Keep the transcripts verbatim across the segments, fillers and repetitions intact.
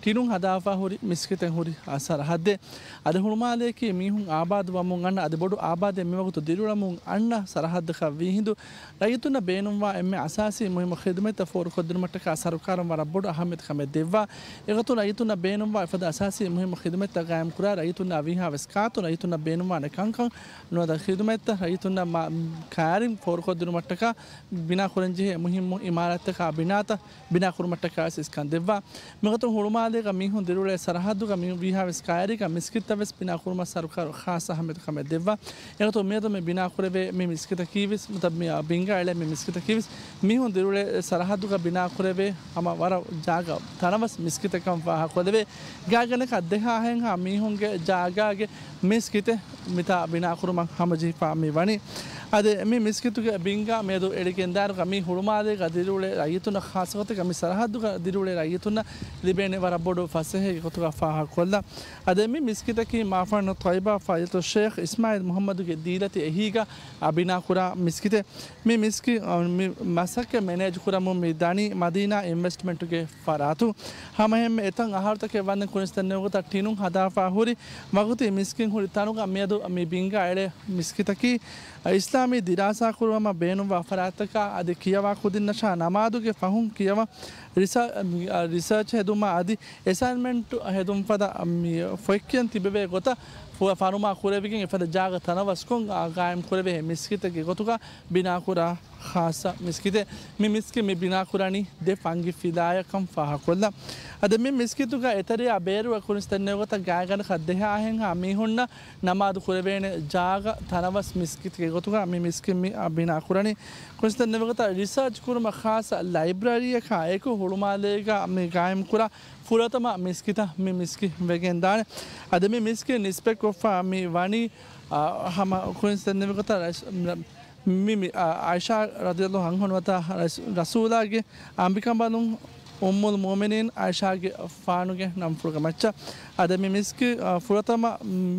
ޓިނުން ހަދާފަ ހުރި މިސްކިތެއް ހުރި ސަރަހައްދެއް. އަދި ހުޅުމާލެއަކީ މީހުން އާބާދުވަމުން އަންނަ، އަދި ބޮޑު އާބާދެއް މިވަގުތު ދިރިއުޅަމުން އަންނަ ސަރަހައްދަކަށް ވީހިނދު، ރައްޔިތުންނަށް ބޭނުންވާ އެންމެ އަސާސީ މުހިއްމު ޚިދުމަތްތައް ފޯރުކޮށްދިނުމަށްޓަކާ ސަރުކާރުން ވަރަށް ބޮޑު އަހައްމިއްޔަތުކަމެއް ދެއްވާ. އެގޮތުން ރައްޔިތުންނަށް ބޭނުންވާ އެފަދަ އަސާސީ މުހިއްމު ޚިދުމަތްތައް ގާއިމްކުރާ، ރައްޔިތުންނާ ވީހާވެސް ކާތުން ރައްޔިތުންނަށް ބޭނުންވާނެ ކަންކަން، ނުވަތަ ޚިދުމަތްތައް ރައްޔިތުންނަށް މާ-، ކައިރިން ފޯރުކޮށްދިނުމަށްޓަކާ ބިނާކުރަންޖެހޭ މުހިއްމު އިމާރާތްތަކާ ބިނާތައް ބިނާކުރުމަށްޓަކާ ވެސް އިސްކަން ދެއްވާ. މިގޮތުން ހުޅުމާލޭގަ މީހުން ދިރިއުޅޭ ސަރަހައްދުގަ މި ވީހާވެސް ކައިރީގަ މިސްކިތްތައް ވެސް ބިނާކުރުމަށް ސަރުކާރު ޚާއްޞަ އަހައްމިޔަތުކަމެއް ދެއްވާ. އެގޮތުން މިއަދު މި ބިނާކުރެވޭ މި މިސްކިތަކީ ވެސް، ނުވަތަ މި ބިންގާ އެޅޭ މި މިސްކިތަކީ ވެސް، މީހުން ދިރިއުޅޭ ސަރަހައްދުގަ ބިނާކުރެވޭ ހަމަ ވަރަށް ޖާގަ ތަނަވަސް މިސްކިތެއްކަން ފާހަގަކޮށްލެވޭ. ގާތްގަނޑަކަށް ދެހާހެއްހާ މީހުންގެ ޖާގާގެ މިސްކިތެއް މިތާ ބިނާކުރުމަށް ހަމަޖެހިފާ މި ވަނީ. އަދި މި މިސްކިތުގެ ބިންގާ މިއަދު އެޅިގެންދާއިރުގަ މި ހުޅުމާލޭގަ ދިރިއުޅޭ ރައްޔިތުންނަށް، ޚާއްޞަގޮތެއްގަ މި ސަރަހައްދުގަ ދިރިއުޅޭ ރައްޔިތުންނަށް ލިބޭނެ ވަރަށް ބޮޑު ފަސޭހައެއްގެ ގޮތުގަ ފާހަގަކޮށްލާ. އަދި މި މިސްކިތަކީ މާފަންނު ތޮއިބާ ފަޟީލަތު ޝޭޚް އިސްމާއީލް މުޙައްމަދުގެ ދީލަތި އެހީގަ އާ، ބިނާކުރާ މިސްކިތެއް. މި މިސްކި-، އާ، މި މަސައްކަތް މެނޭޖް ކުރަމުން މި ދަނީ މަދީނާ އިންވެސްޓްމަންޓުގެ ފަރާތުން. ހަމައެހެންމެ އެތަން އަހަރުތަކެއް ވަންދެން ކުރިންސް ދެންނެވި ގޮތަށް ޓިނުން ހަދާފާ ހުރި ވަގުތީ މިސްކިތް ހުރި ތަނުގަ މިއަދު މި ބިންގާ އެޅޭ މިސްކިތަކީ، އިސްލާމީ ދިރާސާ ކުރުމަށް ބޭނުންވާ ފަރާތްތަކާ އަދި ކިޔަވާ ކުދިންނަށާ ނަމާދުގެ ފަހުން ކިޔަވަން ރިސާ-، މި، އާ، ރިސާޗް ހެދުމާ އަދި އެސައިންމަންޓު ހެދުން ފަދަ މި ފޮތްކިޔަން ތިބެވޭ ގޮތަށް ފު-، ފަރުމާ ކުރެވިގެން އެފަދަ ޖާގަ ތަނަވަސްކޮށް، އާ، ގާއިމް ކުރެވޭ މިސްކިތެއްގެ ގޮތުގަ ބިނާކުރާ ޚާއްޞަ މިސްކިތެއް. މި މިސްކިތް މި ބިނާކުރަނީ ދެ ފަންގި ފިލާޔަކަށް ފާހަގަކޮށްލަން. އަދި މި މިސްކިތުގަ އެތެރެޔާ ބޭރުވެ ކުރިންސް ދެންނެވި ގޮތަށް ގާތްގަނޑަކަށް ދެހާހެއްހާ މީހުންނަށް ނަމާދު ކުރެވޭނެ ޖާގަ ތަނަވަސް މިސްކިތުގެ ގޮތުގަ މި މިސްކިތް މި، އާ، ބިނާކުރަނީ. ކުރިންސް ދެންނެވި ގޮތަށް ރިސާޗް ކުރުމަށް ޚާއްޞަ ލައިބްރަރީއަކާ އެކު ހުޅުމާލޭގަ މި ގާއިމްކުރާ ފުރަތަމަ މިސްކިތަށް މި މިސްކިތް ވެގެންދާނެ. އަދި މި މިސްކިތް ނިސްބަތްކޮށްފަ މި ވަނީ، އާ، ހަމަ ކުރިންސް ދެންނެވި ގޮތަށް ރަސް-، މި، މި، އާ، އާއިޝާ ރަޟިޔަﷲ ޢަންހަ ނުވަތަ ރަސް-، ރަސޫލާގެ އަނބިކަނބަލުން އުއްމުލް މުއުމިނީން އާއިޝާގެ ފާނުގެ ނަންފުޅުގެ މައްޗަށް. އަދި މި މިސްކި-، އާ، ފުރަތަމަ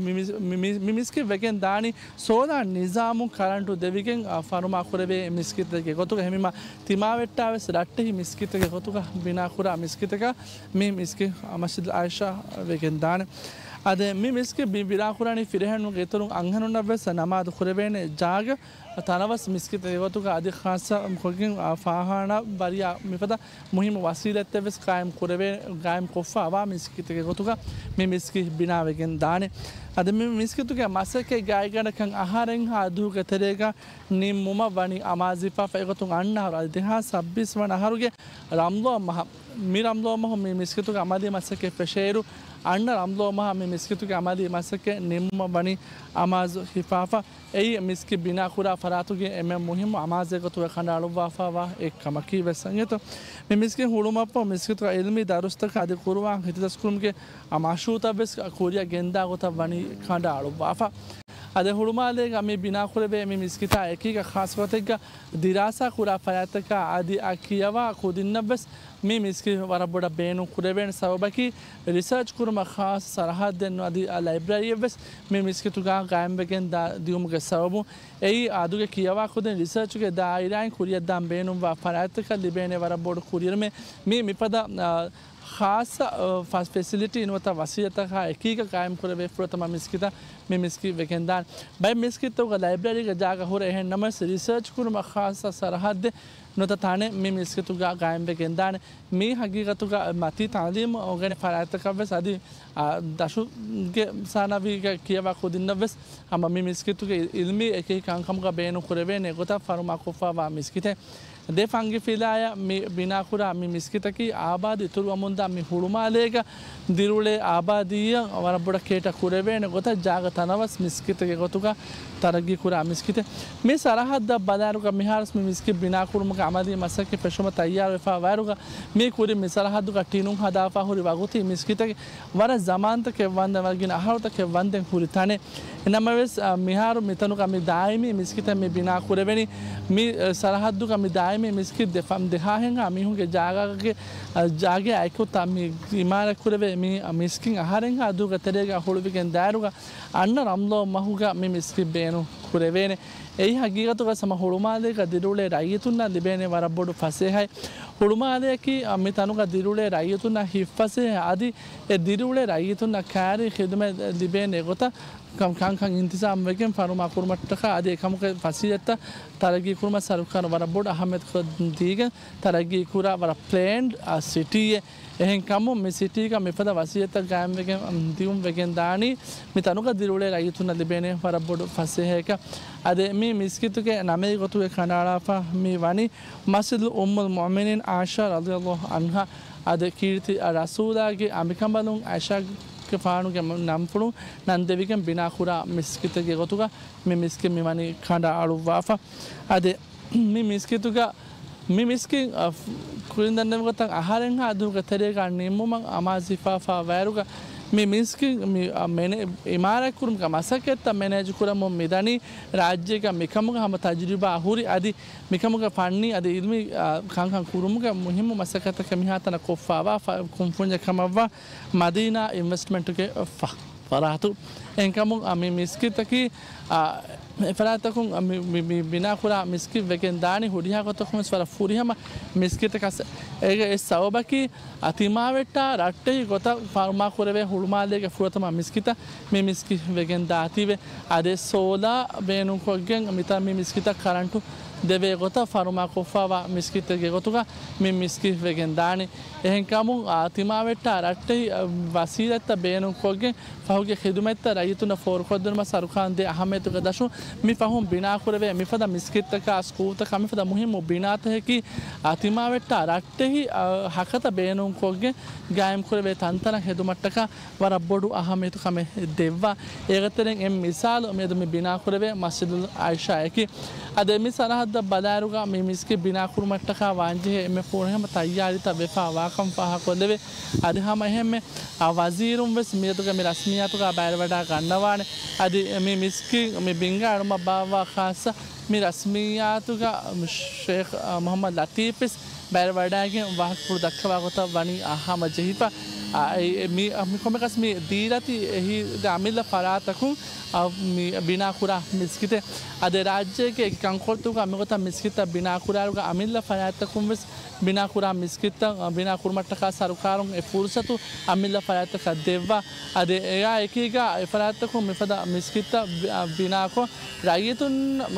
މި މިސް-، މި މި-، މި މިސްކިތް ވެގެން ދާނީ ސޯލާ ނިޒާމުން ކަރަންޓު ދެވިގެން، އާ، ފަރުމާ ކުރެވޭ މިސްކިތެއްގެ ގޮތުގަ. އެހެންވީމަ ތިމާވެއްޓާވެސް ރައްޓެހި މިސްކިތެއްގެ ގޮތުގަ ބިނާކުރާ މިސްކިތަކަށް މި މިސްކިތް މަސްޖިދު އާއިޝާ ވެގެން ދާނެ. އަދި މި މިސްކިތް ބި-، ބިނާކުރަނީ ފިރިހެނުންގެ އިތުރުން އަންހެނުންނަށްވެސް ނަމާދު ކުރެވޭނެ ޖާގަ ތަނަވަސް މިސްކިތެއްގެ ގޮތުގަ އަދި ޚާއްޞަ ކޮށްގެން، އާ، ފާޚާނާ ވަރިޔާ މިފަދަ މުހިއްމު ވަސީލަތްތައް ވެސް ގާއިމް ކުރެވޭ، ގާއިމް ކޮށްފަ އަވާ މިސްކިތެއްގެ ގޮތުގަ މި މިސްކިތް ބިނާވެގެން ދާނެ. އަދި މި މިސްކިތުގެ މަސައްކަތް ގާތްގަނޑަކަށް އަހަރެއްހާ ދުވަހުގެ ތެރޭގަ ނިންމުމަށް ވަނީ އަމާޒުވެފަ. އެގޮތުން އަންނަ އަހަރު އަދި ދެހާސް ސައްބީސް ވަނަ އަހަރުގެ ރަމްޟާން މަހަށް، މި ރަމްޟާން މަހު މި މިސްކިތުގެ އަމަލީ މަސައްކަތް ފެށޭއިރު، އަންނަ ރަމްޟާން މަހަށް މި މިސްކިތުގެ އަމަލީ މަސައްކަތް ނިންމުމަށް ވަނީ އަމާޒު ހިފާފަ. އެއީ މިސްކިތް ބިނާކުރާ ފަރާތުގެ އެންމެ މުހިއްމު އަމާޒެއް ގޮތުގަ ކަނޑައަޅުއްވާފައިވާ އެއްކަމަކީ ވެސް އެނގޭތޯ. މި މިސްކިތް ހުޅުމަށްފަހު މިސްކިތުގަ ޢިލްމީ ދަރުސްތަކާ އަދި ޤުރުއާން ހިތިދަސްކުރުމުގެ އާ، މަޝްރޫޢުތައް ވެސް ކުރިއަށް ގެންދާ ގޮތަށް ވަނީ ކަނޑައަޅުއްވާފަ. އަދި ހުޅުމާލޭގަ މި ބިނާކުރެވޭ މި މިސްކިތާ އެކީގަ ޚާއްޞަ ގޮތެއްގަ ދިރާސާ ކުރާ ފަރާތްތަކާ އަދި އަ ކިޔަވާ ކުދިންނަށް ވެސް މި މިސްކިތް ވަރަށް ބޮޑަށް ބޭނުން ކުރެވޭނެ. ސަބަބަކީ ރިސާޗް ކުރުމަށް ޚާއްޞަ ސަރަހައްދެއް ނު އަދި އަ ލައިބްރަރީއެއް ވެސް މި މިސްކިތުގަ ގާއިމްވެގެން ދާ ދިއުމުގެ ސަބަބުން. އެއީ އަދުގެ ކިޔަވާ ކުދިން ރިސާޗުގެ ދާއިރާއިން ކުރިއަށްދާން ބޭނުންވާ ފަރާތްތަކަށް ލިބޭނެ ވަރަށް ބޮޑު ކުރިއެރުމެއް. މި މިފަދަ، އަ، ޚާއްޞަ، އަ، ފަ-، ފެސިލިޓީ ނުވަތަ ވަސީލަތްތަކާ އެކީގަ ގާއިމް ކުރެވޭ ފުރަތަމަ މިސްކިތަށް މި މިސްކިތް ވެގެންދާނެ. ބައެއް މިސްކިތްތަކުގަ ލައިބްރަރީގެ ޖާގަ ހުރެ އެހެން ނަމަވެސް، ރިސާޗް ކުރުމަށް ޚާއްޞަ ސަރަހައްދެއް ނުވަތަ ތަނެއް މި މިސްކިތުގަ ގާއިމްވެގެންދާނެ. މީ ހަގީގަތުގަ މަތީ ތަޢުލީމު އޮންގެނި ފަރާތްތަކަށްވެސް އަދި، އާ، ދަށުގެ ސާނަވީގަ ކިޔަވާ ކުދިންނަށްވެސް ހަމަ މި މިސްކިތުގެ އިލްމީ އެކި ކަންކަމުގަ ބޭނުން ކުރެވޭނެ ގޮތަށް ފަރުމާކޮށްފައިވާ މިސްކިތެއް. ދެ ފަންގި ފިލާޔަށް މި ބިނާކުރާ މި މިސްކިތަކީ އާބާދީ އިތުރުވަމުންދާ މި ހުޅުމާލޭގަ ދިރިއުޅޭ އާބާދީއަށް ވަރަށް ބޮޑަށް ކޭޓަ ކުރެވޭނެ ގޮތަށް ޖާގަ ތަނަވަސް މިސްކިތެއްގެ ގޮތުގަ ތަރައްގީ ކުރާ މިސްކިތެއް. މި ސަރަހައްދަށް ބަލާއިރުގަ މިހާރުވެސް މި މިސްކިތް ބިނާކުރުމުގެ އަމަލީ މަސައްކަތް ފެށުމަށް ތައްޔާރުވެފަ ވާއިރުގަ މި ކުރިން މި ސަރަހައްދުގަ ޓިނުން ހަދާފަ ހުރި ވަގުތީ މިސްކިތަކީ ވަރަށް ޒަމާންތަކެއް ވަންދެން ވަރަށް ގިނަ އަހަރުތަކެއް ވަންދެން ހުރި ތަނެއް. އެނަމަވެސް، އަ، މިހާރު މިތަނުގަ މި ދާއިމީ މިސްކިތެއް މި ބިނާ ކުރެވެނީ، މި، އަ، ސަރަހައްދުގަ މި ދާއިމީ މިސްކިތް ދެ ފަން ދެހާހެއްހާ މީހުންގެ ޖާގާގެ، އަ، ޖާގައާ އެކު ތަ-، މި އިމާރާތް ކުރެވޭ މި، އަ، މިސްކިތް އަހަރެއްހާ ދުވަހުގެ ތެރޭގަ ހުޅުވިގެން ދާއިރުގަ އަންނަ ރަމްޟާން މަހުގަ މި މިސްކިތް ބޭނުން ކުރެވޭނެ. އެއީ ހަގީގަތުގަ ހަމަ ހުޅުމާލޭގަ ދިރިއުޅޭ ރައްޔިތުންނަށް ލިބޭނެ ވަރަށް ބޮޑު ފަސޭހައެއް. ހުޅުމާލެއަކީ، އަ، މި ތަނުގަ ދިރިއުޅޭ ރައްޔިތުންނަށް ހިތްފަސޭހަ އަދި އެ ދިރިއުޅޭ ރައްޔިތުންނަށް ކައިރި ޚިދުމަތް ލިބޭނެ ގޮތަށް ކަން، ކަންކަން އިންތިޒާމް ވެގެން ފަރުމާ ކުރުމަށްޓަކާ އަދި އެކަމުގެ ފަސޭހައްތައް ތަރައްގީ ކުރުމަށް ސަރުކާރުން ވަރަށް ބޮޑު އަހައްމިޔަތު ދީގެން ތަރައްގީ ކުރާ ވަރަށް ޕްލޭންޑް، އަ، ސިޓީއެއް. އެހެން ކަމުން މި ސިޓީގަ މިފަދަ ވަސިއްޔަތަށް ގާއިމްވެގެން، އަ، ދިއުން ވެގެން ދާނީ މި ތަނުގަ ދިރިއުޅޭ ރައްޔިތުންނަށް ލިބޭނެ ވަރަށް ބޮޑު ފަސޭހައެކަށް. އަދި މި މިސްކިތުގެ ނަމެއް ގޮތުގައި ކަނޑައަޅާފަ މި ވަނީ މަސްޖިދުލް އުއްމުލް މުއުމިނީން ޢާއިޝާ ރަޟިޔަﷲ ޢަންހާ އަދި ކީރިތި ރަސޫލާގެ އަނބިކަނބަލުން ޢާއިޝާގެފާނުގެ ނަންފުޅުން ނަން ދެވިގެން ބިނާކުރާ މިސްކިތެއްގެ ގޮތުގަ މި މިސްކިތް މި ވަނީ ކަނޑައަޅުއްވާފަ. އަދި މި މިސްކިތުގަ މި މިސްކިތް، އަ، ކުރިން ދަންނަވި ގޮތަށް އަހަރެއްހާ ދުވަހުގެ ތެރޭގަ ނިންމުމަށް އަމާޒުވެފާފާ ވައިރުގަ މި މިސްކިތް މި، އަ، މެނޭ-، އިމާރާތް ކުރުމުގެ މަސައްކަތްތައް މެނޭޖް ކުރަމުން މިދަނީ ރާއްޖޭގަ މިކަމުގެ ހަމަ ތަޖުރިބާ ހުރި އަދި މިކަމުގެ ފަންނީ އަދި އިލްމީ، އާ، ކަންކަން ކުރުމުގެ މުހިއްމު މަސައްކަތަކެއް މިހާތަނަށް ކޮށްފާވާ ފަ-، ކުންފުންޏެއް ކަމަށްވާ މަދީނާ އިންވެސްޓްމަންޓުގެ ފަ-، ފަރާތު. އެހެންކަމުން، އާ، މި މިސްކިތަކީ، އާ، އެފަރާތަކުން، އާ، މި، މި، މި ބިނާކުރާ މިސްކިތް ވެގެން ދާނީ ހުރިހާ ގޮތަކުން ވެސް ވަރަށް ފުރިހަމަ މިސްކިތަކަސް. އޭގެ އެއް ސަބަބަކީ، އާ، ތިމާވެއްޓާ ރައްޓެހި ގޮތަށް ފަރުމާކުރެވޭ ހުޅުމާލޭގެ ފުރަތަމަ މިސްކިތަށް މި މިސްކިތް ވެގެން ދާތީވެ. އަދި ސޯލާ ބޭނުންކޮށްގެން މިތާ މި މިސްކިތަށް ކަރަންޓު ދެވޭ ގޮތަށް ފަރުމާކޮށްފާވާ މިސްކިތެއްގެ ގޮތުގަ މި މިސްކިތް ވެގެން ދާނީ. އެހެންކަމުން، އާ، ތިމާވެއްޓާ ރައްޓެހި، އާ، ވަސީލަތްތައް ބޭނުންކޮށްގެން ފަހުގެ ޚިދުމަތްތައް ރައްޔިތުންނަށް ފޯރުކޮށްދިނުމަށް ސަރުކާރުން ދޭ އަހައްމިޔަތުގެ ދަށުން މި ފަހުން ބިނާކުރެވޭ މިފަދަ މިސްކިތްތަކާ، ސްކޫލްތަކާ މިފަދަ މުހިއްމު ބިނާތަކަކީ، އާ، ތިމާވެއްޓާ ރައްޓެހި، އާ، ހަކަތަ ބޭނުންކޮށްގެން ގާއިމްކުރެވޭ ތަންތަނަށް ހެދުމަށްޓަކާ ވަރަށް ބޮޑު އަހައްމިޔަތު ކަމެއް ދެއްވާ. އޭގެތެރެއިން އެއް މިސާލު މިއަދު މި ބިނާކުރެވޭ މަސްޖިދުލް ޢާއިޝާއަކީ. އަދި މި ސަރަހައްދަށް ބަލާއިރުގަ މި މިސްކިތް ބިނާކުރުމަށްޓަކާ ވާންޖެހޭ އެންމެ ފުރިހަމަ ތައްޔާރީތައް ވެފާ ވާކަން ފާހަގަކޮށްލެވޭ. އަދި ހަމަ އެހެންމެ، އާ، ވަޒީރުން ވެސް މިއަދުގެ މި ރަސްމިއްޔާތުގަ ބައިވެރިވަޑައި ގަންނަވާނެ. އަދި މި މިސްކިތް މި ބިންގާ އެޅުމަށް ބާއްވާ ޚާއްޞަ މި ރަސްމިއްޔާތުގަ ޝޭޚް، އާ، މުޙައްމަދު ލަތީފް ވެސް ބައިވެރިވަޑައިގެން ވާހަކަފުޅު ދައްކަވާ ގޮތަށް ވަނީ އާ ހަމަޖެހިފަ. އާ، އެ، އެ، މި، މި ކޮންމެއަކަސް މި ދީލަތި އެހީގެ އަމިއްލަ ފަރާތަކުން، އާ، މި ބިނާކުރާ މިސްކިތެއް. އަދި ރާއްޖޭގެ އެކި ކަންކޮޅުތަކުގަ މިގޮތަށް މިސްކިތްތައް ބިނާކުރާއިރުގަ އަމިއްލަ ފަރާތްތަކުން ވެސް ބިނާކުރާ މިސްކިތްތައް، އާ، ބިނާކުރުމަށްޓަކާ ސަރުކާރުން އެ ފުރުސަތު އަމިއްލަ ފަރާތްތަކަށް ދެއްވާ. އަދި އެއާ އެކީގަ އެ ފަރާތްތަކުން މިފަދަ މިސްކިތްތައް ބި-، އާ، ބިނާކޮށް، ރައްޔިތުން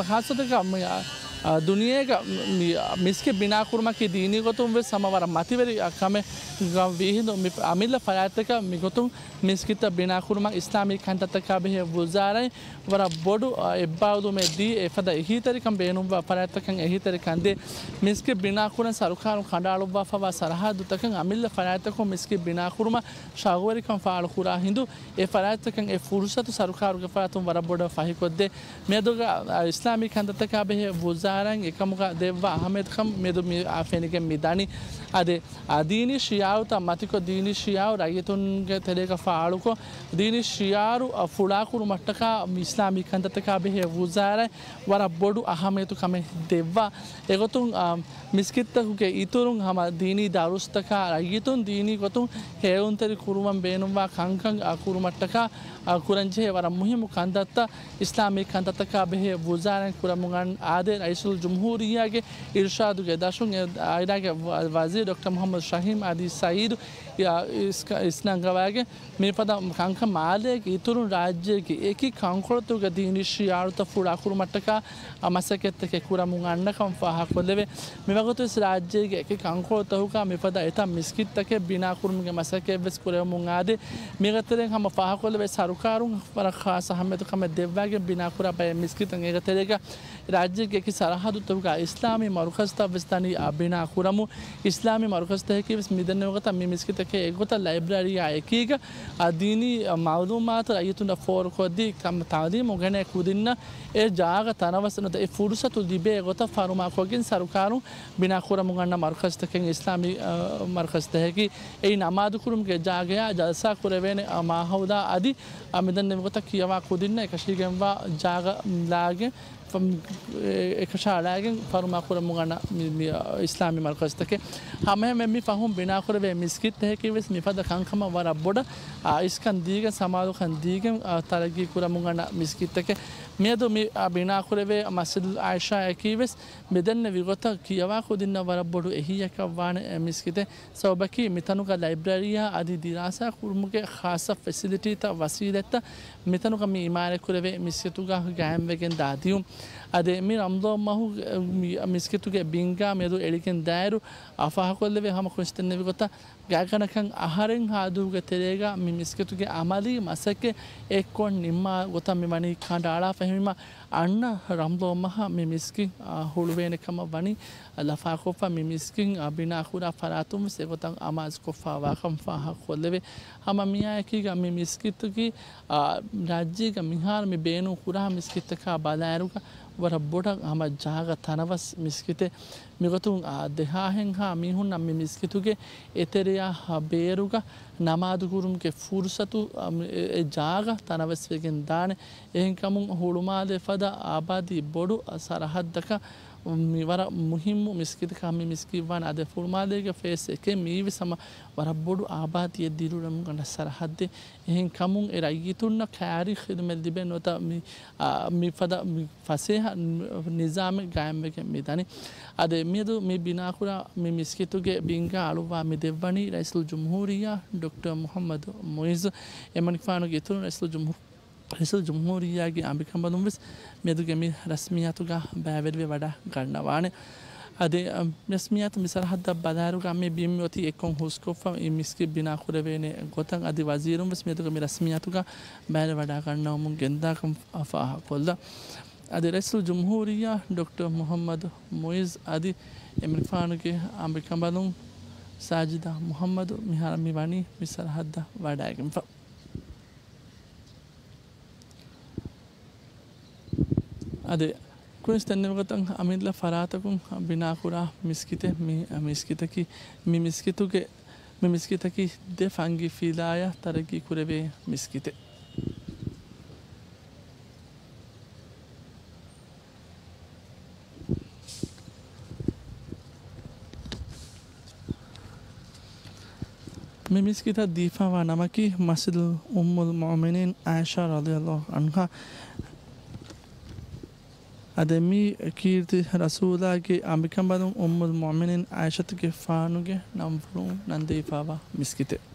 ޚާއްޞަތަކަށް މި، އާ، ދުނިޔޭގަ މި، މިސްކިތް ބިނާކުރުމަކީ ދީނީ ގޮތުން ވެސް ހަމަ ވަރަށް މަތިވެރި، އާ، ކަމެއް ވީހިނދު މި އަމިއްލަ ފަރާތްތަކަށް މިގޮތުން މިސްކިތްތައް ބިނާކުރުމަށް އިސްލާމީ ކަންތައްތަކާ ބެހޭ ވުޒާރާއިން ވަރަށް ބޮޑު، އާ، އެއްބާރުލުމެއް ދީ، އެފަދަ އެހީތެރިކަން ބޭނުންވާ ފަރާތްތަކަށް އެހީތެރިކަން ދޭ. މިސްކިތް ބިނާކުރަން ސަރުކާރުން ކަނޑައަޅުއްވާފައިވާ ސަރަހައްދުތަކަށް އަމިއްލަ ފަރާތްތަކުން މިސްކިތް ބިނާކުރުމަށް ޝައުގުވެރިކަން ފާޅުކުރާ ހިނދު، އެ ފަރާތްތަކަށް އެ ފުރުސަތު ސަރުކާރުގެ ފަރާތުން ވަރަށް ބޮޑަށް ފަހިކޮށްދޭ. މިއަދުގަ، އާ، އިސްލާމީ ކަންތައްތަކާ ބެހޭ ވުޒާރާއިން އެކަމުގަ ދެއްވާ އަހައްމިޔަތުކަން މިއަދު މި، އާ، ފެނިގެން މި ދަނީ. އަދި، އާ، ދީނީ ޝިޔާޢުތައް މަތިކޮށް، ދީނީ ޝިޔާޢު ރައްޔިތުންގެ ތެރޭގަ ފާޅުކޮށް، ދީނީ ޝިޔާޢު، އާ، ފުޅާކުރުމަށްޓަކާ އިސްލާމީ ކަންތައްތަކާ ބެހޭ ވުޒާރާއިން ވަރަށް ބޮޑު އަހައްމިޔަތު ކަމެއް ދެއްވާ. އެގޮތުން، އާ، މިސްކިތްތަކުގެ އިތުރުން ހަމަ ދީނީ ދަރުސްތަކާ ރައްޔިތުން ދީނީ ގޮތުން ހޭލުންތެރި ކުރުވަން ބޭނުންވާ ކަންކަން، އާ، ކުރުމަށްޓަކާ، އާ، ކުރަންޖެހޭ ވަރަށް މުހިއްމު ކަންތައްތައް އިސްލާމީ ކަންތައްތަކާ ބެހޭ ވުޒާރާއިން ކުރަމުން އަން އާދޭ، ރައީސުލްޖުމްހޫރިއްޔާގެ އިރުޝާދުގެ ދަށުން އެ އާއިލާގެ ވަ-، ވަޒީރު ޑޮކްޓަރ މުޙައްމަދު ޝަހީމް އަދި ސައީދު އިސް-، އިސްނަންގަވާގެން މިފަދަ ކަންކަން މާލޭގެ އިތުރުން ރާއްޖޭގެ އެކި ކަންކޮޅުތަކުގަ ދީނީ ޝިޔާޢުތައް ފުޅާކުރުމަށްޓަކާ މަސައްކަތްތަކެއް ކުރަމުން އަންނަކަން ފާހަގަކޮށްލެވޭ. މިވަގުތުވެސް ރާއްޖޭގެ އެކި ކަންކޮޅުތަކުގަ މިފަދަ އެތައް މިސްކިތްތަކެއް ބިނާކުރުމުގެ މަސައްކަތްވެސް ކުރެވެމުން އާދޭ. މީގެ ތެރެއިން ހަމަ ފާހަގަކޮށްލެވޭ ސަރުކާރުން ވަރަށް ޚާއްޞަ އަހައްމިޔަތު ކަމެއް ދެއްވާގެން ބިނާކުރާ ބައެއް މިސްކިތުން އޭގެ ތެރޭގަ ރާއްޖޭގެ އެކި ސަރަހައްދުތަކުގަ އިސްލާމީ މަރުކަޒުތައް ވެސް ދަނީ އާ ބިނާ ކުރަމުން. އިސްލާމީ މަރުކަޒުތަކަކީ ވެސް މިދެންނެވި ގޮތަށް މި މިސްކިތަކީ އެއްގޮތަށް ލައިބްރަރީއާ އެކީގަ، އާ، ދީނީ، އާ، މަޢުލޫމާތު ރައްޔިތުންނަށް ފޯރުކޮށްދީ، ތަ-، ތަޢުލީމު އުނގެނޭ ކުދިންނަށް އެ ޖާގަ ތަނަވަސް ނުވަތަ އެ ފުރުޞަތު ލިބޭ ގޮތަށް ފަރުމާކޮށްގެން ސަރުކާރުން ބިނާކުރަމުން އަންނަ މަރުކަޒުތަކެއް އިސްލާމީ، އާ، މަރުކަޒުތަކަކީ. އެއީ ނަމާދުކުރުމުގެ ޖާގަޔާ ޖަލްސާ ކުރެވޭނެ، އާ، މާހައުލާ އަދި، އާ، މިދެންނެވި ގޮތަށް ކިޔަވާ ކުދިންނަށް އެކަށީގެންވާ ޖާގަ ލާގެން ފަ-، އެ-، އެކަށައަޅާގެން ފަރުމާކުރަމުން އަންނަ މި، މި، އާ، އިސްލާމީ މަރުކަޒުތަކެއް. ހަމައެހެންމެ މި ފަހުން ބިނާކުރެވޭ މިސްކިތްތަކަކީ ވެސް މިފަދަ ކަންކަމަށް ވަރަށް ބޮޑަށް، އާ، އިސްކަން ދީގެން، ސަމާލުކަން ދީގެން، އާ، ތަރައްގީ ކުރަމުން އަންނަ މިސްކިތްތަކެއް. މިއަދު މި، އާ، ބިނާކުރެވޭ މަސްޖިދުލް އާއިޝާއަކީވެސް މިދެންނެވި ގޮތަށް ކިޔަވާ ކުދިންނަށް ވަރަށް ބޮޑު އެހީއަކަށް ވާނެ، އެ، މިސްކިތެއް. ސަބަބަކީ މިތަނުގަ ލައިބްރަރީއާ އަދި ދިރާސާ ކުރުމުގެ ޚާއްޞަ ފެސިލިޓީތައް ވަސީލަތްތައް މިތަނުގަ މި އިމާރާތްކުރެވޭ މިސްކިތުގަ ގާއިމްވެގެން ދާ ދިޔުން. އަދި މި ރަމަޟާން މަހު، މި، މިސްކިތުގެ ބިންގާ މިއަދު އެޅިގެން ދާއިރު، އާ، ފާހަގަކޮށްލެވޭ ހަމަ ކުރިން ދެންނެވި ގޮތަށް ގާތްގަނޑަކަށް އަހަރެން ހާދޫގެ ތެރޭގަ މި މިސްކިތުގެ އަމަލީ މަސައްކަތް އެއްކޮށް ނިންމާ ގޮތަށް މި ވަނީ ކަނޑައަޅާ ފެހުމަށް އަންނަ ރަމަޟާން މަހަށް މި މިސްކިތް، އާ، ހުޅުވޭނެ ކަމަށް ވަނީ ލަފާކޮށްފަ. މި މިސްކިތް، އާ، ބިނާކުރާ ފަރާތުން ވެސް އެގޮތަށް އަމާޒުކޮށްފަވާކަން ފާހަގަކޮށްލެވޭ. ހަމަ މިއާއެކީގަ މި މިސްކިތަކީ، އާ، ރާއްޖޭގަ މިހާރު މި ބޭނުން ކުރާ މިސްކިތްތަކާ ބަލާއިރުގަ ވަރަށް ބޮޑަށް ހަމަ ޖާގަ ތަނަވަސް މިސްކިތެއް. މިގޮތުން، އާ، ދެހާހެއްހާ މީހުންނަށް މި މިސްކިތުގެ އެތެރެއާ ބޭރުގަ ނަމާދު ކުރުމުގެ ފުރުސަތު، އަ، އެ، އެ ޖާގަ ތަނަވަސްވެގެން ދާނެ. އެހެންކަމުން ހުޅުމާލޭ ފަދަ އާބާދީ ބޮޑު، އަ، ސަރަހައްދަކަށް މި ވަރަށް މުހިއްމު މިސްކިތަކަށް މި މިސްކިތް ވާނެ. އަދި ހުޅުމާލޭގެ ފޭސް އެކެއް މީވެސް ހަމަ ވަރަށް ބޮޑު އާބާދީއެއް ދިރިއުޅެމުން އަންނަ ސަރަހައްދެއް. އެހެންކަމުން އެ ރައްޔިތުންނަށް ކައިރި ޚިދުމަތް ލިބޭ ނުވަތަ މި، އާ، މި ފަދަ މި ފަސޭހަ ނިޒާމެއް ގާއިމްވެގެން މި ދަނީ. އަދި މިއަދު މި ބިނާކުރާ މި މިސްކިތުގެ ބިންގާ އަޅުއްވާ މި ދެއްވަނީ ރައީސުލް ޖުމްހޫރިއްޔާ ޑޮކްޓަރ މުޙައްމަދު މުޢިއްޒު. އެމަނިކުފާނުގެ އިތުރުން ރައީސުލް ޖުމްހޫ-، ރައީސުލް ޖުމްހޫރިއްޔާގެ އަނބިކަނބަލުން ވެސް މިއަދުގެ މި ރަސްމިއްޔާތުގަ ބައިވެރިވެ ވަޑައި ގަންނަވާނެ. އަދި، އަ، ރަސްމިއްޔާތު މި ސަރަހައްދަށް ބަލާއިރުގަ މި ބިން އޮތީ އެއްކޮށް ހުސްކޮށްފަ މި މިސްކިތް ބިނާކުރެވޭނެ ގޮތަށް އަދި ވަޒީރުން ވެސް މިއަދުގެ މި ރަސްމިއްޔާތުގަ ބައިވެރިވެ ވަޑައިގަންނަވަމުން ގެންދާކަން ފާހަގަކޮށްލާ. އަދި ރައީސުލް ޖުމްހޫރިއްޔާ ޑޮކްޓަރ މުޙައްމަދު މުޢިއްޒު އަދި އެމަނިކުފާނުގެ އަނބިކަނބަލުން ސާޖިދާ މުޙައްމަދު މިހާރު މި ވަނީ މި ސަރަހައްދަށް ވަޑައިގެންފަ. އަދި ކުރިން ދެންނެވި ގޮތަށް އަމިއްލަ ފަރާތަކުން ބިނާކުރާ މިސްކިތެއް މި މިސްކިތަކީ، މި މިސްކިތުގެ، މި މިސްކިތަކީ ދެ ފަންގި ފިލާޔަށް ތަރައްގީ ކުރެވޭ މިސްކިތެއް. މި މިސްކިތަށް ދީފައިވާ ނަމަކީ މަސްޖިދު އުއްމުލް މުއުމިނީން ޢާއިޝާ ރަޟިޔަﷲ ޢަންހާ. އަދި މި ކީރިތި ރަސޫލާގެ އަނބިކަނބަލުން އުއްމުލް މުއުމިނީން ޢާއިޝަތުގެފާނުގެ ނަންފުޅުން ނަންދެވިފައިވާ މިސްކިތެއް.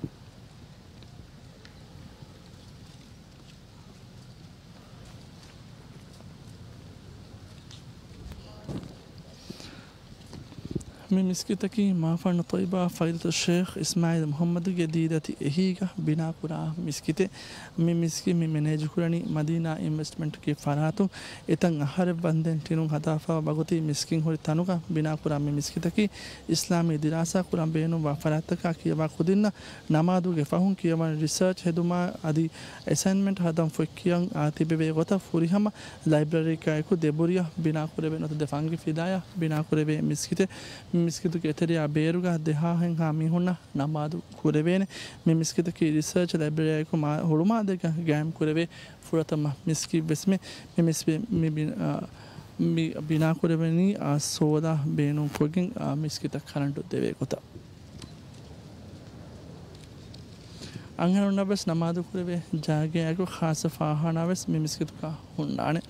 މި މިސްކިތަކީ މާފާނު ޠައިބާ ފަޟީލަތު ޝޭޚް އިސްމާޢީލް މުޙައްމަދުގެ ދީދަތި އެހީގަ ބިނާކުރާ މިސްކިތެއް. މި މިސްކިތް މި މެނޭޖުކުރަނީ މަދީނާ އިންވެސްޓްމަންޓްގެ ފަރާތުން. އެތަން އަހަރެއް ވަންދެން ޓިނުން ހަދާފަ ވަގުތީ މިސްކިތް ހުރި ތަނުގަ ބިނާކުރާ މި މިސްކިތަކީ އިސްލާމީ ދިރާސާ ކުރަން ބޭނުންވާ ފަރާތްތަކާ ކިޔަވާ ކުދިންނަށް ނަމާދުގެ ފަހުން ކިޔަވަން ރިސާޗް ހެދުމާ އަދި އެސައިންމަންޓް ހަދަން ފޮތް ކިޔަން އާ ތިބެވޭ ގޮތަށް ފުރިހަމަ ލައިބްރަރީއަކާއެކު ދެބުރިއަށް ބިނާކުރެވޭ ނުވަތަ ދެ ފަންގި ފިލާޔަށް ބިނާކުރެވޭ މިސްކިތެއް. މި މިސްކިތުގެ އެތެރެއާ ބޭރުގަ ދެހާހެއްހާ މީހުންނަށް ނަމާދު ކުރެވޭނެ. މި މިސްކިތަކީ ރިސާޗް ލައިބްރަރީއާއެކު މާ-، ހުޅުމާލޭގަ ގާއިމް ކުރެވޭ ފުރަތަމަ މިސްކިތް ވެސްމެ. މި މިސް-، މި ބި-، އާ، މި ބިނާކުރެވެނީ، އާ، ސޯލާ ބޭނުންކޮށްގެން، އާ، މިސްކިތަށް ކަރަންޓު ދެވޭ ގޮތަށް. އަންހެނުންނަށް ވެސް ނަމާދު ކުރެވޭ ޖާގައެއް އެކު ޚާއްޞަ ފާޚާނާ ވެސް މި މިސްކިތުގަ ހުންނާނެ.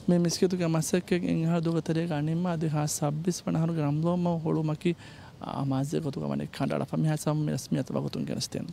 މި މިސްކިތުގެ މަސައްކަތް އެއް އަހަރު ދުވަހު ތެރޭގަ ނިންމާ ދެހާސް ސައްބީސް ވަނަ އަހަރުގެ ރަމަޟާން މަހު ހުޅުވުމަކީ އަމާޒުގެ ގޮތުގަ ވަނީ ކަނޑައަޅާފަ. މިހާ ސަމް މި ރަސްމިއްޔާތު ވަގުތުން ގެނެސްދޭން.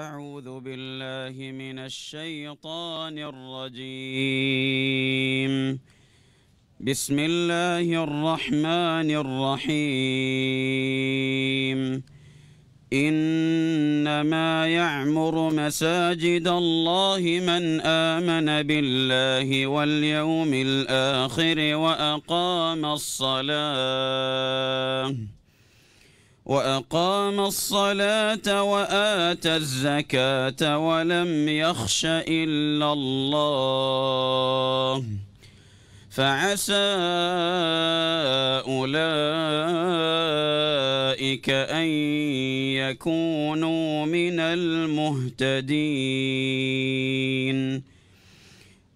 أعوذ بالله من الشيطان الرجيم. بسم الله الرحمن الرحيم. إن إنما يعمر مساجد الله من آمن بالله واليوم الآخر وأقام الصلاة وأقام الصلاة وآتى الزكاة ولم يخش إلا الله فعسى أولئك أن يكونوا من المهتدين.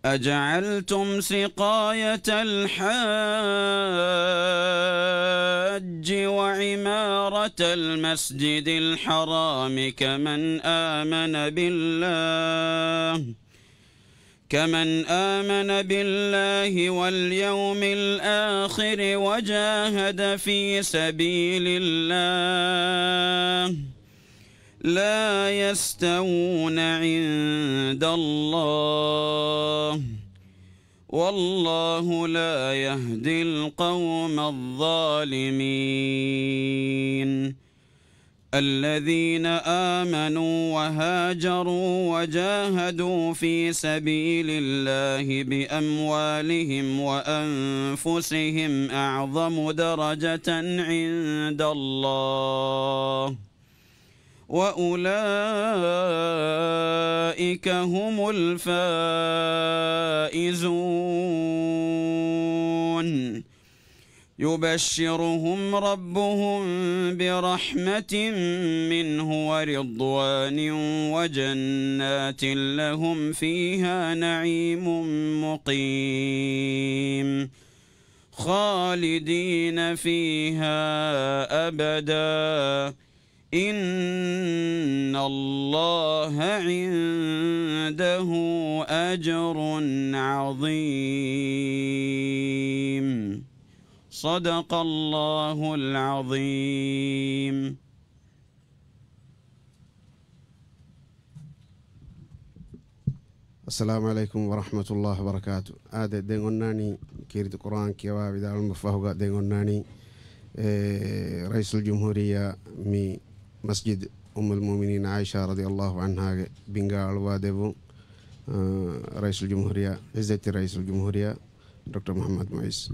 أجعلتم سقاية الحاج وعمارة المسجد الحرام كمن آمن بالله كمن آمن بالله واليوم الآخر وجاهد في سبيل الله لا يستوون عند الله والله لا يهدي القوم الظالمين. الذين آمنوا وهاجروا وجاهدوا في سبيل الله بأموالهم وأنفسهم أعظم درجة عند الله وأولئك هم الفائزون. يبشرهم ربهم برحمة منه ورضوان وجنات لهم فيها نعيم مقيم خالدين فيها أبدا إن الله عنده أجر عظيم. صدق الله العظيم. އައްސަލާމު ޢަލައިކުމް ވަރަޙްމަތުﷲ ވަބަރަކާތު. އާދެ، ދެން އޮންނާނީ ކީރިތި ޤުރުއާން ކިޔަވާ ވިދާޅުމަށްފަހުގަ ދެން އޮންނާނީ، އެ، ރައީސުލްޖުމްހޫރިއްޔާ މި މަސްޖިދު އުއްމުލް މުއުމިނީން ޢާއިޝާ ރަޟިޔަﷲ ޢަންހާގެ ބިންގާ އަޅުވާ ދެއްވުން، އަ، ރައީސުލްޖުމްހޫރިއްޔާ، ޢިއްޒަތްތެރި ރައީސުލްޖުމްހޫރިއްޔާ ޑޮކްޓަރ މުޙައްމަދު މުޢިއްޒު.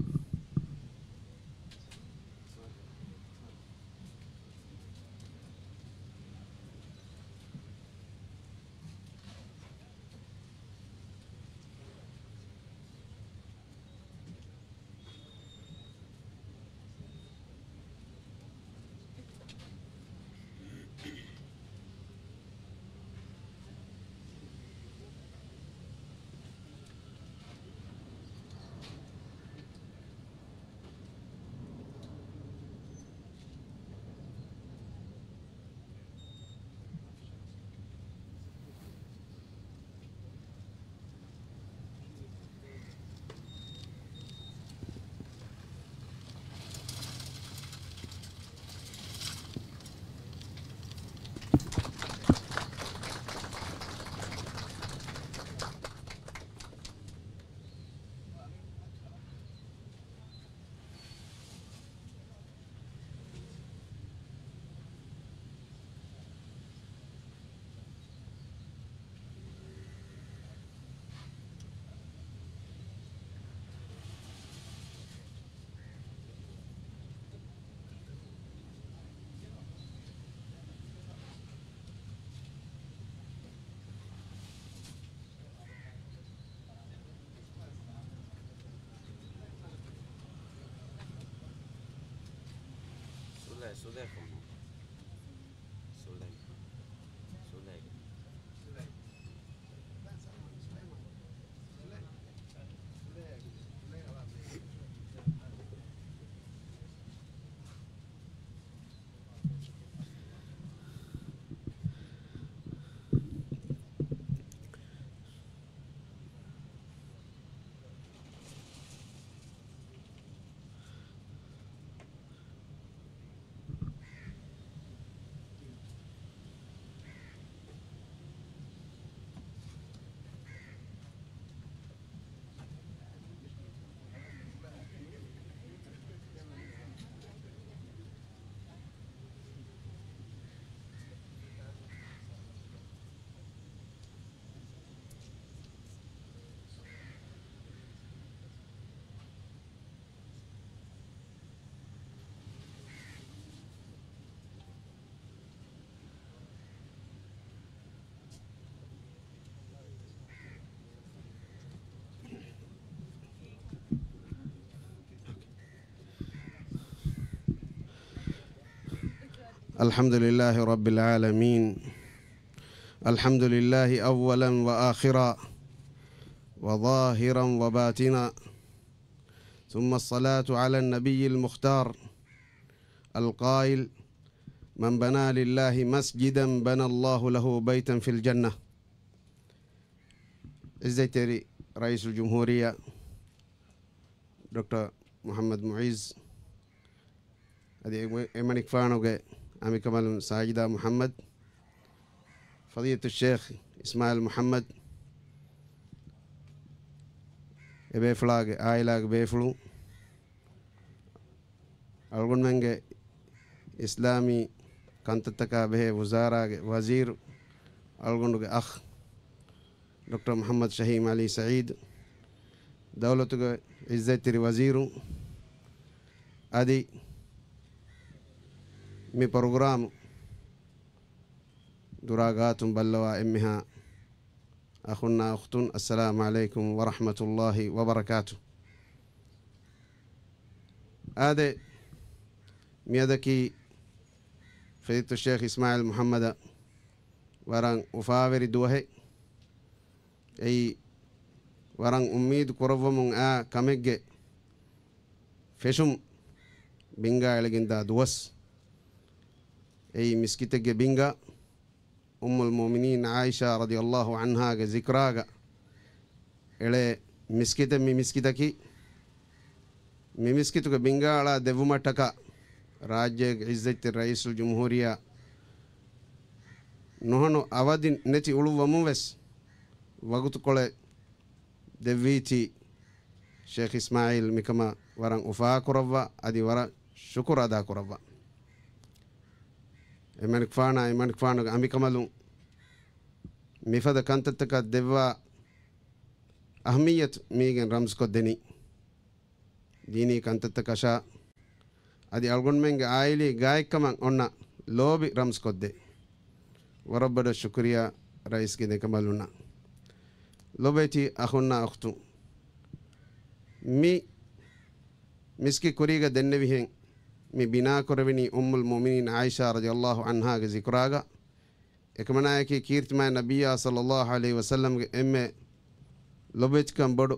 ސުލައި، ސުލައި ފޯނު. ސުލައި. ސުލައި. ސުލައި. الحمد لله رب العالمين. الحمد لله أولا وآخرا وظاهرا وباطنا. ثم الصلاة على النبي المختار القائل: من بنى لله مسجدا بنى الله له بيتا في الجنة. އިއްޒަތްތެރި ރައީސުލްޖުމްހޫރިއްޔާ ޑޮކްޓަރ މުޙައްމަދު މުޢިއްޒު، އަދި އެ-، އެމަނިކުފާނުގެ އަނބިކަނބަލުން ސާޖިދާ މުޙައްމަދު، ފަޟީލަތުއްޝޭޚް އިސްމާޢީލް މުޙައްމަދު، އެބޭފުޅާގެ އާއިލާގެ ބޭފުޅުން، އަޅުގަނޑުމެންގެ އިސްލާމީ ކަންތައްތަކާ ބެހޭ ވުޒާރާގެ ވަޒީރު، އަޅުގަނޑުގެ އަޚް ޑޮކްޓަރ މުޙައްމަދު ޝަހީމް ޢަލީ ސަޢީދު، ދައުލަތުގެ އިއްޒަތްތެރި ވަޒީރު، އަދި މި ޕްރޮގްރާމް ދުރާ ގާތުން ބައްލަވާ އެންމެހާ އަޚުންނާ އުޚްތުން، އައްސަލާމު ޢަލައިކުމް ވަރަޙްމަތުﷲ ވަބަރަކާތު. އާދެ، މިއަދަކީ ފަޟީލަތުއްޝޭޚް އިސްމާޢީލް މުޙައްމަދަށް ވަރަށް އުފާވެރި ދުވަހެއް. އެއީ ވަރަށް އުއްމީދު ކުރައްވަމުން އާ ކަމެއްގެ ފެށުން ބިންގާ އެޅިގެންދާ ދުވަސް. އެއީ މިސްކިތެއްގެ ބިންގާ، އުއްމުލް މުއުމިނީން ޢާއިޝާ ރަޟިޔަﷲ ޢަންހާގެ ޒިކްރާގަ އެޅޭ މިސްކިތެއް. މި މިސްކިތަކީ، މި މިސްކިތުގެ ބިންގާ އަޅާ ދެއްވުމަށްޓަކާ ރާއްޖޭގެ އިއްޒަތްތެރި ރައީސުލްޖުމްހޫރިއްޔާ ނުހަނު އަވަދި ނެތި އުޅުއްވަމުން ވެސް ވަގުތުކޮޅެއް ދެއްވީތީ، ޝޭޚް އިސްމާޢީލް މިކަމަށް ވަރަށް އުފާކުރައްވާ، އަދި ވަރަށް ޝުކުރު އަދާކުރައްވާ. އެމަނިކުފާނާ، އެމަނިކުފާނުގެ އަނބިކަނބަލުން މިފަދަ ކަންތައްތަކަށް ދެއްވާ އަހައްމިއްޔަތު މީގެން ރަމްޒުކޮށްދެނީ. ދީނީ ކަންތައްތަކަށާ، އަދި އަޅުގަނޑުމެންގެ އާއިލީ ގާތްކަމަށް އޮންނަ ލޯބި ރަމްޒުކޮށްދޭ. ވަރަށް ބޮޑަށް ޝުކުރިއްޔާ ރައީސްގެ އަނބިކަނބަލުންނަށް. ލޮބުވެތި އަޚުންނާ އުޚްތުން، މި މިސްކިތް ކުރީގަ ދެންނެވިހެން މި ބިނާކުރެވެނީ އުއްމުލް މުއުމިނީން ޢާއިޝާ ރަޟިޔަﷲ ޢަންހާގެ ޒިކުރާގަ. އެކަމަނާއަކީ ކީރިތިމާ ނަބިއްޔާ ޞައްލަﷲ ޢަލައިހި ވަސައްލަމްގެ އެންމެ ލޮބުވެތިކަން ބޮޑު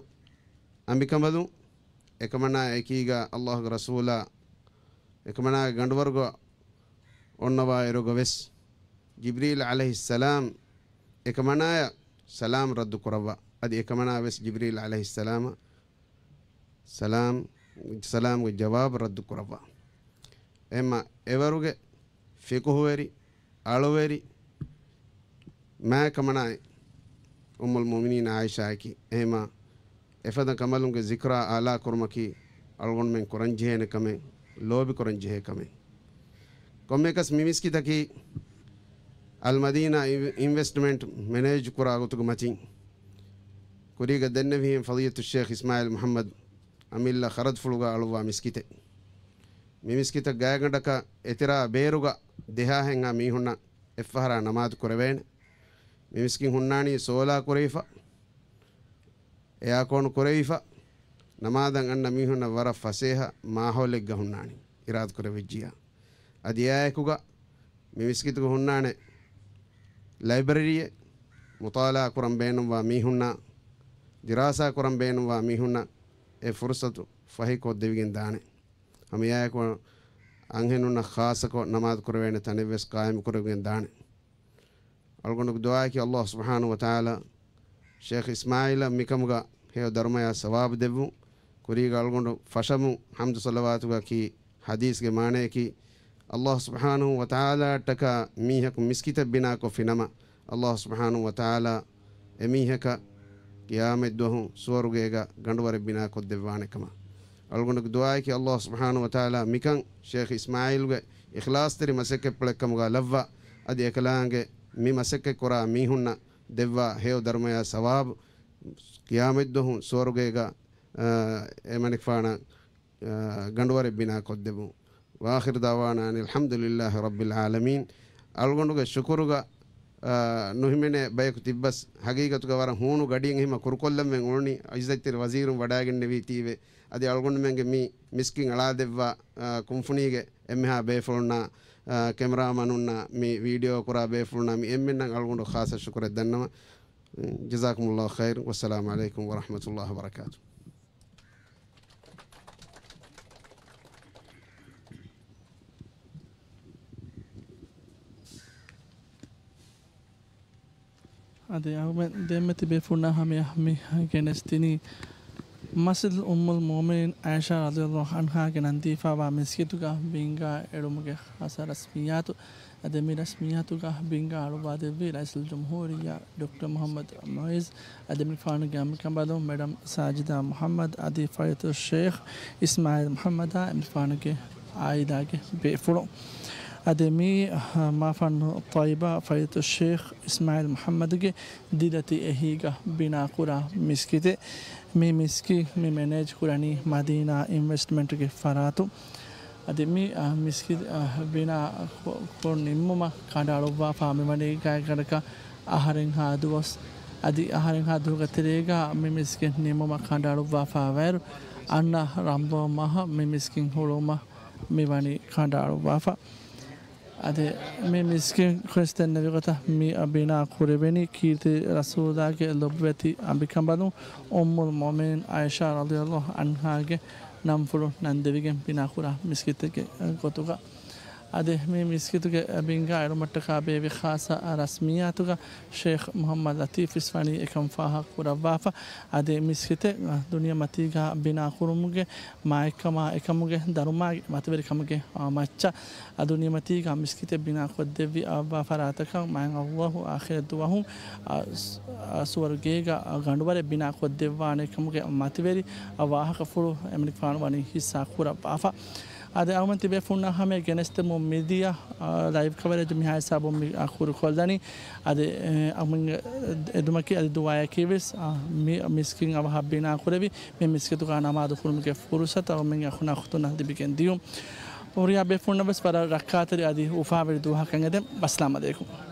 އަނބިކަނބަލުން. އެކަމަނާ އެކީގަ ﷲގެ ރަސޫލާ އެކަމަނާގެ ގަނޑުވަރުގަ އޮންނަވާ އިރުގަ ވެސް، ޖިބްރީލް ޢަލައިހިއްސަލާމް އެކަމަނާޔަށް ސަލާމް ރައްދު ކުރައްވާ. އަދި އެކަމަނާ ވެސް ޖިބްރީލް ޢަލައިހިއްސަލާމަށް ސަލާމް، ސަލާމްގެ ޖަވާބު ރައްދު ކުރައްވާ. އެހެންމަ އެވަރުގެ ފިޤުހުވެރި، އަޅުވެރި، މާތް ކަމަނާއެއް އުއްމުލް މުއުމިނީން ޢާއިޝާއަކީ. އެހެންމަ އެފަދަ ކަނބަލުންގެ ޒިކްރާ އާލާ ކުރުމަކީ އަޅުގަނޑުމެން ކުރަންޖެހޭނެ ކަމެއް، ލޯބި ކުރަންޖެހޭ ކަމެއް. ކޮންމެއަކަސް މި މިސްކިތަކީ އަލްމަދީނާ އިން-، އިންވެސްޓްމަންޓް މެނޭޖް ކުރާ ގޮތުގެ މަތިން ކުރީގަ ދެންނެވިހެން ފަޟީލަތުއްޝޭޚް އިސްމާޢީލް މުޙައްމަދު އަމިއްލަ ޚަރަދުފުޅުގަ އަޅުއްވާ މިސްކިތެއް. މި މިސްކިތަށް ގާތްގަނޑަކަށް އެތެރޭ ބޭރުގަ ދެހާހެއްހާ މީހުންނަށް އެއްފަހަރާ ނަމާދު ކުރެވޭނެ. މި މިސްކިތް ހުންނާނީ ސޯލާ ކުރެވިފަ، އެއާކޯނު ކުރެވިފަ، ނަމާދަށް އަންނަ މީހުންނަށް ވަރަށް ފަސޭހަ މާހައުލެއްގަ ހުންނާނީ އިރާދަކުރެވިއްޖިއްޔާ. އަދި އެއާއެކުގަ މި މިސްކިތުގަ ހުންނާނެ ލައިބްރަރީއެއް، މުޠާލަޢާ ކުރަން ބޭނުންވާ މީހުންނާ، ދިރާސާ ކުރަން ބޭނުންވާ މީހުންނަށް އެ ފުރުޞަތު ފަހިކޮށްދެވިގެން ދާނެ. ހަމައެއާއެކު އަންހެނުންނަށް ޚާއްޞަކޮށް ނަމާދު ކުރެވޭނެ ތަނެއްވެސް ޤާއިމު ކުރެވިގެން ދާނެ. އަޅުގަނޑުގެ ދުޢާއަކީ ﷲ ސުބްޙާނަހޫ ވަތަޢާލާ ޝޭޚް އިސްމާޢީލަށް މިކަމުގަ ހެޔޮ ދަރުމަޔާ ސަވާބު ދެއްވުން. ކުރީގަ އަޅުގަނޑު ފަށަމުން ޙަމްދު ޞަލަވާތުގައި ކީ ޙަދީޘްގެ މާނަޔަކީ، ﷲ ސުބްޙާނަހޫ ވަތަޢާލާއަށްޓަކާ މީހަކު މިސްކިތެއް ބިނާކޮށްފި ނަމަ، ﷲ ސުބްޙާނަހޫ ވަތަޢާލާ އެމީހަކަށް ޤިޔާމަތްދުވަހު ސުވަރުގޭގަ ގަނޑުވަރެއް ބިނާކޮށްދެއްވާނެ ކަމަށް. އަޅުގަނޑުގެ ދުޢާއަކީ ﷲ ސުބްޙާނަހޫ ވަތަޢާލާ މިކަން ޝޭޚް އިސްމާޢީލްގެ އިޚްލާޞްތެރި މަސައްކަތްޕުޅެއްކަމުގަ ލައްވާ، އަދި އެކަލާނގެ މި މަސައްކަތްކުރާ މީހުންނަށް ދެއްވާ ހެޔޮ ދަރުމަޔާ ސަވާބު ޤިޔާމަތްދުވަހު ސުވަރުގޭގަ، އާ، އެމަނިކުފާނަށް، އާ، ގަނޑުވަރެއް ބިނާކޮށްދެއްވުން. ވާޚިރު ދަޢުވާނާ އަނިލް ޙަމްދުލިއްލާހި ރައްބިލް ޢާލަމީން. އަޅުގަނޑުގެ ޝުކުރުގަ، އާ، ނުހިމެނޭ ބަޔަކު ތިއްބަސް، ޙަޤީޤަތުގަ ވަރަށް ހޫނު ގަޑިއެއް އެހީމަ ކުރުކޮށްލަންވެ އުޅުނީ. އިއްޒަތްތެރި ވަޒީރުން ވަޑައިގެންނެވީތީވެ. އަދި އަޅުގަނޑުމެންގެ މި މިސްކިތް އަޅާދެއްވާ، އާ، ކުންފުނީގެ އެންމެހާ ބޭފުޅުންނާ، އާ، ކެމެރާމަނުންނާ މި ވީޑިއޯ ކުރާ ބޭފުޅުންނާ މި އެންމެންނަށް އަޅުގަނޑު ޚާއްޞަ ޝުކުރެއް ދަންނަވަން. ޖަޒާކުމުﷲ ޚައިރް. ވައްސަލާމު ޢަލައިކުމް ވަރަޙްމަތުﷲ ވަބަރަކާތު. އަދި އަޅުގަނޑު ދެންމެ ތިބޭފުޅުންނާ ހަމަޔަށް މި ގެނެސްދިނީ މަސްޖިދު އުއްމުލް މުއުމިނީން ޢާއިޝާ ރަޟިޔަﷲ ޢަންހާގެ ނަން ދީފާވާ މިސްކިތުގަ ބިންގާ އެޅުމުގެ ޚާއްޞަ ރަސްމިއްޔާތު. އަދި މި ރަސްމިއްޔާތުގަ ބިންގާ އަޅުއްވާދެއްވީ ރައީސުލްޖުމްހޫރިއްޔާ ޑޮކްޓަރ މުޙައްމަދު މުޢިއްޒު، އަދި އެމަނިކުފާނުގެ އަނބިކަނބަލުން މެޑަމް ސާޖިދާ މުޙައްމަދު، އަދި ފަޟީލަތުއްޝޭޚް އިސްމާޢީލް މުޙައްމަދާ އެމަނިކުފާނުގެ ޢާއިލާގެ ބޭފުޅުން. އަދި މީ، އަ، މާފަންނު ޠައްޔިބާ ފަޟީލަތުއްޝޭޚް އިސްމާޢީލް މުޙައްމަދުގެ ދިލަތި އެހީގަ ބިނާކުރާ މިސްކިތެއް. މި މިސްކިތް މި މެނޭޖް ކުރަނީ މަދީނާ އިންވެސްޓްމަންޓްގެ ފަރާތުން. އަދި މި، އަ، މިސްކިތް، އަ، ބިނާ ކޮ-، ކޮށް ނިންމުމަށް ކަނޑައަޅުއްވާފާ މިވަނީ ގާތްގަނޑަކަށް އަހަރެއްހާ ދުވަސް. އަދި އަހަރެއްހާ ދުވަހުގެ ތެރޭގަ މި މިސްކިތް ނިންމުމަށް ކަނޑައަޅުއްވާފާވާއިރު، އަންނަ ރަމަޟާން މަހަށް މި މިސްކިތް ހުޅުވުމަށް މިވަނީ ކަނޑައަޅުއްވާފަ. އަދި މި މިސްކިތް ކުރިން ދެންނެވި ގޮތަށް މި ބިނާ ކުރެވެނީ ކީރިތި ރަސޫލާގެ ލޮބުވެތި އަނބިކަނބަލުން އުއްމުލް މުއުމިނީން ޢާއިޝާ ރަޟިޔަﷲ ޢަންހާގެ ނަންފުޅު ނަންދެވިގެން ބިނާކުރާ މިސްކިތެއްގެ ގޮތުގަ. އަދި މި މިސްކިތުގެ ބިންގާ އެޅުމަށްޓަކާ ބޭއްވި ޚާއްޞަ ރަސްމިއްޔާތުގަ ޝޭޚް މުޙައްމަދު ލަތީފް ވެސް ވަނީ އެކަން ފާހަގަ ކުރައްވާފަ. އަދި މިސްކިތެއް ދުނިޔެމަތީގަ ބިނާ ކުރުމުގެ މާތްކަމާ އެކަމުގެ ދަރުމާގެ މަތިވެރިކަމުގެ މައްޗަށް އަ، ދުނިޔެމަތީގަ މިސްކިތެއް ބިނާ ކޮށްދެއްވި އަ، ވާ ފަރާތަކަށް މާތް ﷲ އާޚިރަތް ދުވަހު އަ، ސް-، އަ، ސުވަރުގޭގަ އަ، ގަނޑުވަރެއް ބިނާ ކޮށްދެއްވާނެ ކަމުގެ މަތިވެރި އަ، ވާހަކަފުޅު އެމަނިކުފާނު ވަނީ ހިއްސާ ކުރައްވާފަ. އަދި އަޅުގަނޑު ތިބޭފުޅުންނާ ހަމަޔަށް ގެނެސްދެމުން މިދިޔަ، އަ، ލައިވް ކަވަރޭޖު މިހާ ހިސާބުން މި، އަ، ކުރުކޮށްލަނީ. އަދި، އެ، އަ، މި އެދުމަކީ އަދި ދުޢާއަކީ ވެސް، އަ، މި މިސްކިތް އަވަހަށް ބިނާ ކުރެވި، މި މިސްކިތުގަ ނަމާދު ކުރުމުގެ ފުރުޞަތު އަޅުގަނޑުމެންގެ އަޚުން އަޚްތުންނަށް ލިބިގެން ދިޔުން. ހުރިހާ ބޭފުޅުންނަށް ވެސް ވަރަށް ރައްކާތެރި އަދި އުފާވެރި ދުވަހަކަށް އެދެން. ވައްސަލާމް ޢަލައިކުމް.